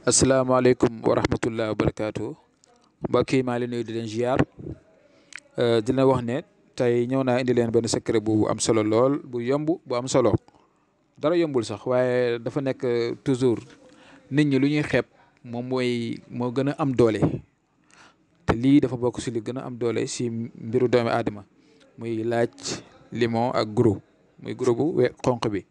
asalaamaaleykum wa rahmatullah wa barakaatu mbokk yi maa ngi leen nuyu di leen ziar dina wax ne tey ñëw naa indi leen benn secret bu am solo lool bu yomb bu am solo dara yombul sax waaye dafa nekk toujours nit ñi lu ñuy xeeb moom moo gën a am doole te lii dafa bokk si li gën a am doole si mbiru doomi aadama muy laaj limon ak guro muy guro bu xonq bi.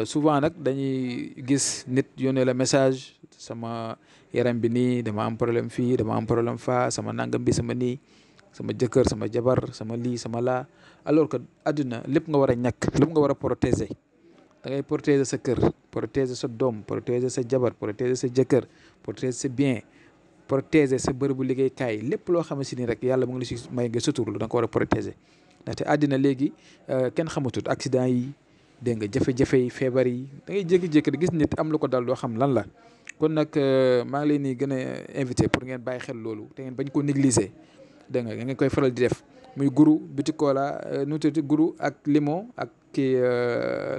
Souvent nag dañuy gis nit yónnee la message sama yaram bi nii dama am problème fii dama am problème faa sama nangam bi sama nii sama jëkkër sama jabar sama lii sama laa alors que àdduna lépp nga war a ñàkk lépp nga war a protéger da ngay protéger sa kër protéger sa doom protéger sa jabar protéger sa jëkkër protéger sa bien protéger sa bërëbu liggéeykaay lépp loo xam si ni rek yàlla mu ngi la si may nga suturlu da nga ko war a protéger ndaxte àddina léegi kenn xamatut accident yi. dégg nga jafe-jafe yi feebar yi da ngay jékki-jékki di gis nit am lu ko dal doo xam lan la kon nag maa ngi leen di gën a invité pour ngeen bàyyi xel loolu te ngeen bañ ko négliger dégg nga ngeen koy faral di def muy guru bitikola nu tuuti guru ak limon ak kii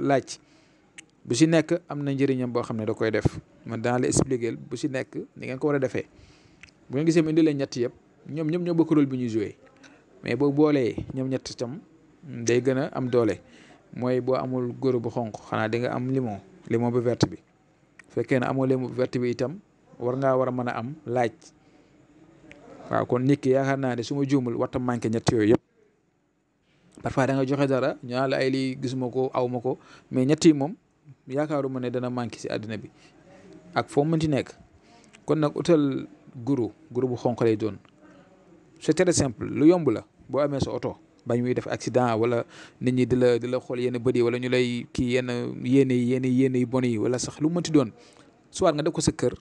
laaj bu si nekk am na njëriñam boo xam ne da koy def man danaa la expliquer bu si nekk ni ngeen ko war a defee bu ngeen gisee mu indi leen ñett yëpp ñoom ñoo bokk rôle bi ñuy joué mais boo boolee ñoom ñett tam day gën a am doole. mooy boo amul guro bu xonq xanaa di nga am limon bu verte bi fekkee ne amoo limon bu verte bi itam war a mën a am laaj waaw kon nit ki yaakaar naa ne su ma juumul warta manqué ñett yooyu yëpp parfois da nga joxe dara ñu naan la ay lii gisuma ko aw ma ko mais ñett yi moom yaakaaruma ne dana manqué si àddina bi ak foo mënti nekk kon nag utal guro bu xonq lay doon c'est très simple lu yomb la boo amee sa oto. bañ muy def accident wala nit ñi di la xool yenn bët yi wala ñu lay kii yenn yéene yu bon yi wala sax lu mënti doon soit nga def ko sa kër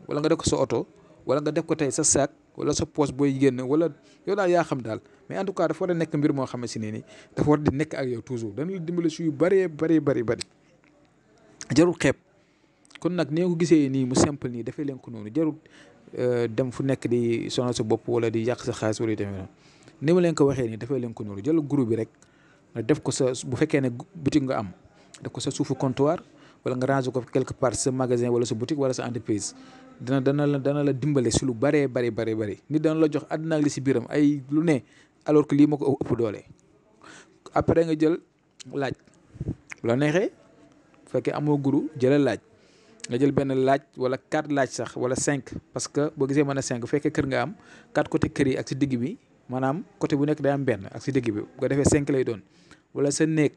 wala nga def ko sa oto wala nga def ko tey sa sac wala sa poche booy génn wala yow daal yaa xam daal mais en tout cas dafa war a nekk mbir moo xam ne si ne ni dafa war di nekk ak yow toujours dana la dimbali si yu bëree bëri jarul xeeb kon nag ni nga ko gisee nii mu simple nii dafay leen ko noonu jarul dem fu nekk di sonal sa bopp wala di yàq sa xaalis wala yu demee noonu ni ma leen ko waxee nii dafay leen ko noonu jël groupe bi rek nga def ko sa bu fekkee ne boutique nga am def ko sa suufu comptoir wala nga ranger ko quelque part sa magasin wala sa boutique wala sa entreprise dana la dimbale si lu bëree bëri nit dana la jox àddina ak li si biiram ay lu ne alors que lii ma ko ëpp doole. après nga jël laaj bu la neexee bu fekkee amoo guru jëlal laaj nga jël benn laaj wala 4 laaj sax wala 5 parce que boo gisee mën a 5 bu fekkee kër nga am 4 côté kër yi ak si digg bi. maanaam côté bu nekk day am benn ak si digg bi bu ko defee 5 lay doon wala sa néeg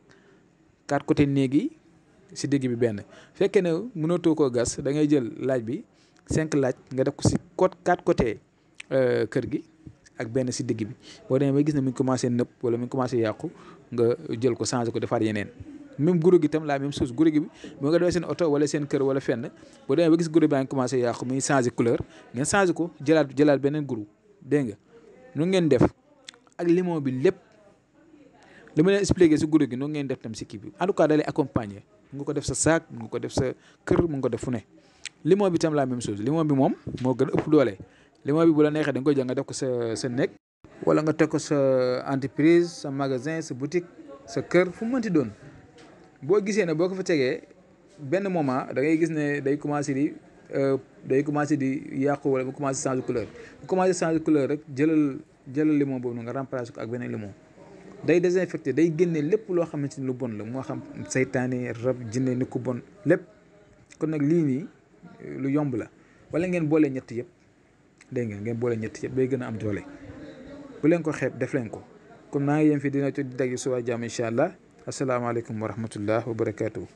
4 côté néeg yi si digg bi benn fekkee ne mënatoo koo gas da ngay jël laaj bi 5 laaj nga def ko si 4 côté kër gi ak benn si digg bi boo demee ba gis ne mu ngi commencé nëpp wala mu ngi commencé yàqu nga jël ko changé ko defaat yeneen même guro gi tam la même chose guro gi bi moo nga defee seen oto wala seen kër wala fenn boo demee ba gis guro baa ngi commencé yàqu muy changé couleur ngeen changé ko jëlaat beneen guro dégg nga nu ngeen def ak limon bi lépp li ma leen expliqué si guro gi nu ngeen def tam si kii bi en tout cas da lay accompagner mu nga ko def sa saak mu nga ko def sa kër mu nga ko def fu ne limon bi tam la même chose limon bi moom moo gën a ëpp doole limon bi bu la neexee da nga koy jël nga def ko sa nekk wala nga teg ko sa entreprise sa magasin sa boutique sa kër fu mu mënti doon boo gisee ne boo ko fa tegee benn moment da ngay gis ne day commencé di yàqu wala mu commencé changer couleur bu commencé changer couleur rek jëlal limon boobu nga remplacer ko ak beneen limon day désinfecté day génne lépp loo xamante ni lu bon la moo xam saytaane rab jinne ni ku bon lépp kon nag lii nii lu yomb la wala ngeen boole ñett yëpp dégg ngeen boole ñett yëpp day gën a am doole bu leen ko xeeb def leen ko kon maa ngi yem fi dina ci dagg suba jàmm incha allah asalaamaaleykum wa rahmatullah wa barakaatu.